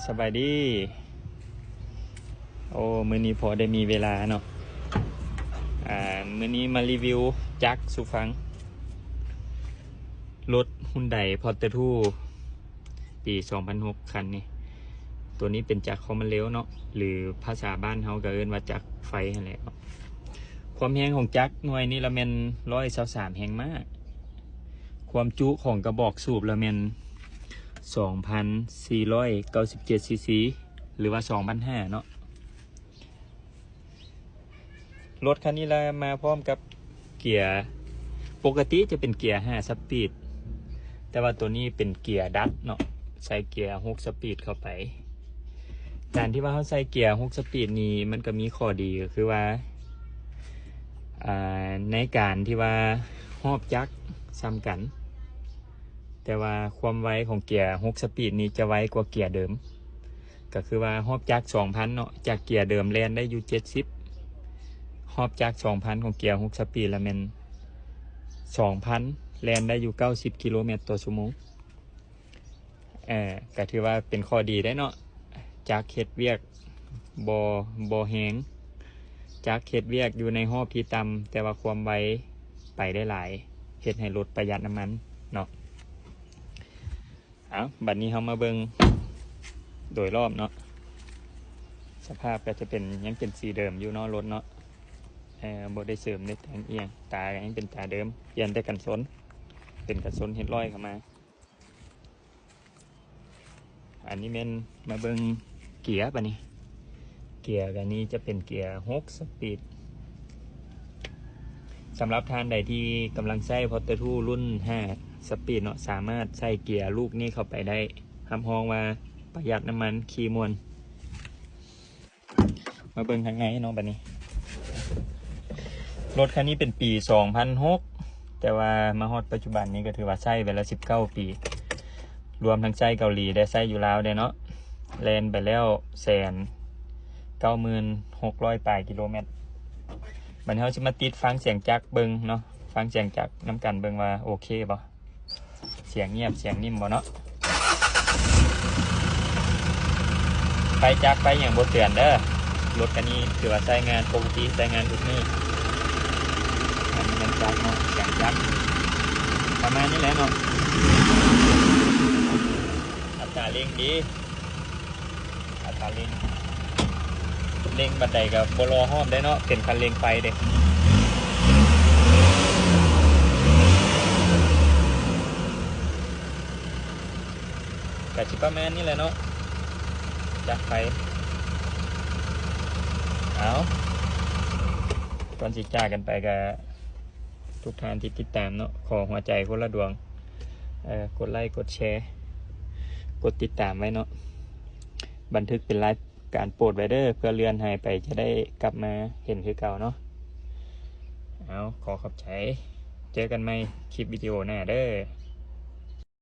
ສະບາຍດີ. ໂອ້ ມື້ນີ້ພໍໄດ້ມີເວລາເນາະ. ອ່າ ມື້ນີ້ມາຣີວິວຈັກສູ່ຟັງ. ລົດຮຸນໄດ ພອດເຕີທູ ປີສອງພັນຫົກ ຄັນນີ້. ໂຕນີ້ເປັນຈັກຄວາມເລັວເນາະ ຫຼື ພາສາບ້ານເຮົາກໍເອີ້ນວ່າຈັກໄຟຫັ້ນແຫຼະເນາະ. ຄວາມແຮງຂອງຈັກໜ່ວຍນີ້ລະແມ່ນຮ້ອຍຊາວສາມແຮງມ້າ. ຄວາມຈຸຂອງກະບອກສູບລະແມ່ນສອງພັນສີ່ຮ້ອຍເກົ້າສິບເຈັດຊີຊີ ຫຼືວ່າສອງພັນຫ້າເນາະ. ລົດຄັນນີ້ລະມາພ້ອມກັບເກຍ ປົກກະຕິຈະເປັນເກຍຫ້າສະປີດ ແຕ່ວ່າໂຕນີ້ເປັນເກຍດັດເນາະ ໃສ່ເກຍຫົກສະປີດເຂົ້າໄປ. ການທີ່ວ່າເຮົາໃສ່ເກຍຫົກສະປີດນີ້ ມັນກໍມີຂໍ້ດີ ກໍຄືວ່າ ອ່າ ໃນການທີ່ວ່າຮອບຈັກສ່ຳກັນ ແຕ່ວ່າຄວາມໄວຂອງເກຍຫົກສະປີດນີ້ຈະໄວກວ່າເກຍເດີມ. ກໍຄືວ່າຮອບຈັກສອງພັນເນາະ ຈາກເກຍເດີມແລ່ນໄດ້ຢູ່ເຈັດສິບ ຮອບຈັກສອງພັນຂອງເກຍຫົກສະປີດລະແມ່ນສອງພັນ ແລ່ນໄດ້ຢູ່ເກົ້າສິບກິໂລແມັດຕໍ່ຊົ່ວໂມງ. ເອີ ກໍຖືວ່າເປັນຂໍ້ດີໄດ໋ເນາະ. ຈັກເຮັດວຽກບໍ່ ບໍ່ແຮງ ຈັກເຮັດວຽກຢູ່ໃນຮອບທີ່ຕ່ຳ ແຕ່ວ່າຄວາມໄວໄປໄດ້ຫຼາຍ ເຮັດໃຫ້ລົດປະຢັດນ້ຳມັນເນາະ. ເອົາ ບັດນີ້ເຮົາມາເບິ່ງໂດຍລອບເນາະ. ສະພາບກໍຈະເປັນ ຍັງເປັນສີເດີມຢູ່ເນາະ ລົດເນາະ. ເອີ ບໍ່ໄດ້ເສີມໄດ້ແຕ່ງອີ່ຫຍັງ ຕາກໍຍັງເປັນຕາເດີມ ປ່ຽນແຕ່ກັນຊົນ ເປັນກັນຊົນເຮັດລອຍເຂົ້າມາ. ອັນນີ້ແມ່ນມາເບິ່ງເກຍບາດນີ້. ເກຍກະນີ້ຈະເປັນເກຍຫົກສະປີດ. ສຳລັບທ່ານໃດທີ່ກຳລັງໃຊ້ Porter two ລຸ້ນຫ້າສະປີດເນາະ ສາມາດໃສ່ເກຍລູກນີ້ເຂົ້າໄປໄດ້ ຮັບຮອງວ່າປະຢັດນ້ຳມັນ ຂີ່ມ່ວນ. ມາເບິ່ງທາງໃນເນາະບາດນີ້. ລົດຄັນນີ້ເປັນປີສອງພັນຫົກ ແຕ່ວ່າມາຮອດປັດຈຸບັນນີ້ກໍຖືວ່າໃຊ້ໄປແລ້ວສິບເກົ້າປີ ລວມທັງໃຊ້ເກົາຫຼີແດ່ ໃຊ້ຢູ່ລາວແດ່ເນາະ. ແລ່ນໄປແລ້ວແສນເກົ້າໝື່ນຫົກຮ້ອຍປາຍກິໂລແມັດ. ບັດນີ້ເຮົາຊິມາຕິດຟັງສຽງຈັກເບິ່ງເນາະ ຟັງສຽງຈັກນຳກັນເບິ່ງວ່າໂອເຄບໍ່. ສຽງງຽບສຽງນິ່ມບໍ່ເນາະ. ໄຟຈັກໄຟຫຍັງບໍ່ເຕືອນເດີ. ລົດຄັນນີ້ຖືວ່າໃຊ້ງານປົກກະຕິ ໃຊ້ງານທຸກມື້. ອັນນີ້ແມ່ນຈັກເນາະ ສຽງຈັກປະມານນີ້ແຫຼະເນາະ. ອັດຕາເລັ່ງດີ. ອັດຕາເລັ່ງ ເລັ່ງປານໃດກໍບໍ່ລໍຮອບໄດ້ເນາະ ເປັນຄັນເລັ່ງໄຟເດ້. ກະຊິປະມານນີ້ແຫຼະເນາະ ຈັກໄຟ. ເອົາ ກ່ອນຊິຈາກກັນໄປກະ ທຸກທ່ານທີ່ຕິດຕາມເນາະ ຂໍຫົວໃຈຄົນລະດວງ ເອີ ກົດໄລ້ ກົດແຊ ກົດຕິດຕາມໄວ້ເນາະ ບັນທຶກເປັນລາຍການໂປດໄວ້ເດີ ເພື່ອເລື່ອນຫາຍໄປຈະໄດ້ກັບມາເຫັນຄືເກົ່າເນາະ. ເອົາ ຂໍຂອບໃຈ ເຈີກັນໃໝ່ຄລິບວິດີໂອໜ້າເດີ.